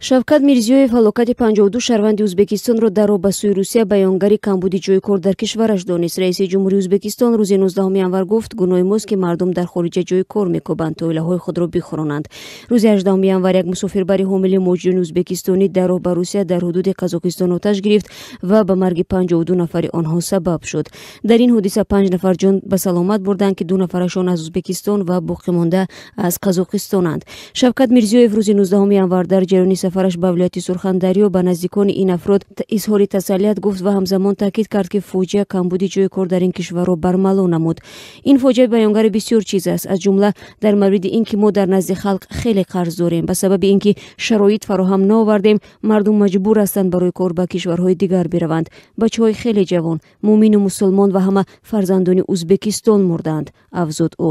Шавкат Мирзиёев ҳалокати 52 шаҳрванди Ӯзбекистонро дар роҳ ба сӯи Русия баёнгари камбуди ҷойи кор дар кишвараш донист. Раиси ҷумҳурии Ӯзбекистон рӯзи 19 январ гуфт, гуноҳи мост, ки мардум дар хориҷа ҷойи кор мекӯбанд, то оилаҳои худро бихӯронанд. Рӯзи 18 январ як мусофирбари ҳомили муҳоҷирони ӯзбекистонӣ дар роҳ ба Русия дар ҳудуди Қазоқистон оташ гирифт ва ба марги 52 нафари онҳо сабаб шуд. Дар ин ҳодиса 5 нафар ҷон ба саломат бурданд, ки 2 нафарашон аз Ӯзбекистон ва боқимонда аз Қазоқистонанд. Шавкат Мирзиёев рӯзи 19 январ дар ҷараёни сафараш ба вилояти Сурхандарё ба наздикони ин афрод изҳори тасаллият гуфт ва ҳамзамон таъкид кард, ки фоҷиа камбуди ҷойи кор дар ин кишварро бармало намуд. Ин фоҷиа баёнгари бисёр чиз аст, аз ҷумла дар мавриди ин ки мо дар назди халқ хеле қарз дорем. Ба сабаби ин ки шароит фароҳам наовардем, мардум маҷбур ҳастанд барои кор ба кишварҳои дигар бираванд. Бачаҳои хеле ҷавон, муъмину мусулмон ва ҳама фарзандони Ӯзбекистон мурдаанд, афзуд ӯ.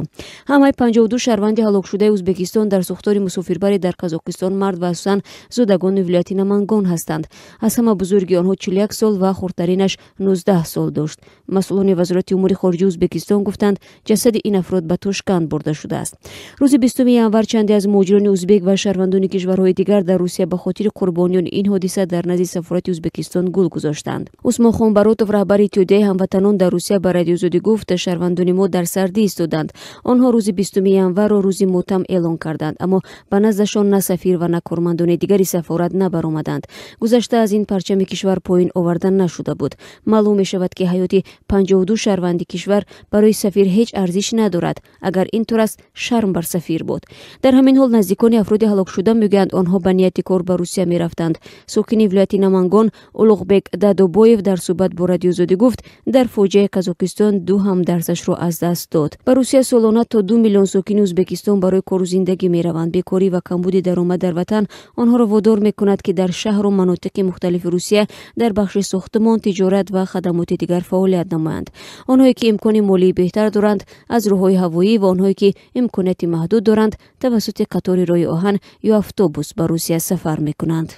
Ҳамаи 52 шаҳрванди ҳалокшудаи Ӯзбекистон дар сӯхтори мусофирбаре дар Қазоқистон мард ва асосан зодагони вилояти Намангон ҳастанд. Аз ҳама бузурги онҳо 41 сол ва хурдтаринаш 19 сол дошт. Масъулони Вазорати умури хориҷии Ӯзбекистон гуфтанд, ҷасади ин афрод ба Тошканд бурда шудааст. Рӯзи 20 январ чанде аз муҳоҷирони ӯзбек ва шаҳрвандони кишварҳои дигар дар Русия ба хотири қурбониёни ин ҳодиса дар назди сафорати Ӯзбекистон гул гузоштанд. Усмонхон Баротов, раҳбари иттиҳодияи ҳамватанон дар Русия, ба Радиои Озодӣ гуфт, шаҳрвандони мо дар сардӣ истоданд. Онҳо рӯзи 20 январро рӯзи мотам эълон карданд, аммо ба наздашон на сафир ва на кормандони дигари сафорат набаромаданд. Гузашта аз ин, парчами кишвар поин оварда нашуда буд. Маълум мешавад, ки ҳаёти 52 шаҳрванди кишвар барои сафир ҳеҷ арзиш надорад. Агар ин тур аст, шарм бар сафир буд. Дар ҳамин ҳол наздикони афроди ҳалокшуда мегӯянд, онҳо ба нияти кор ба Русия мерафтанд. Сокини вилояти Намангон Улуғбек Дадобоев дар суҳбат бо Радиои Озодӣ гуфт, дар фоҷиаи Қазоқистон 2 ҳамдарсашро аз даст дод. Ба Русия солона то 2 миллион сокини Ӯзбекистон барои кору зиндагӣ мераванд. Бекорӣ ва камбуди даромад дар ватан онҳоро водор мекунад, ки дар шаҳру манотиқи мухталифи Русия дар бахши сохтмон, тиҷорат ва хадамоти дигар фаъолият намоянд. Онҳое ки имкони молии беҳтар доранд, аз роҳҳои ҳавоӣ ва онҳое ки имконияти маҳдуд доранд, тавассути қатори роҳи оҳан ё автобус ба Русия сафар мекунанд.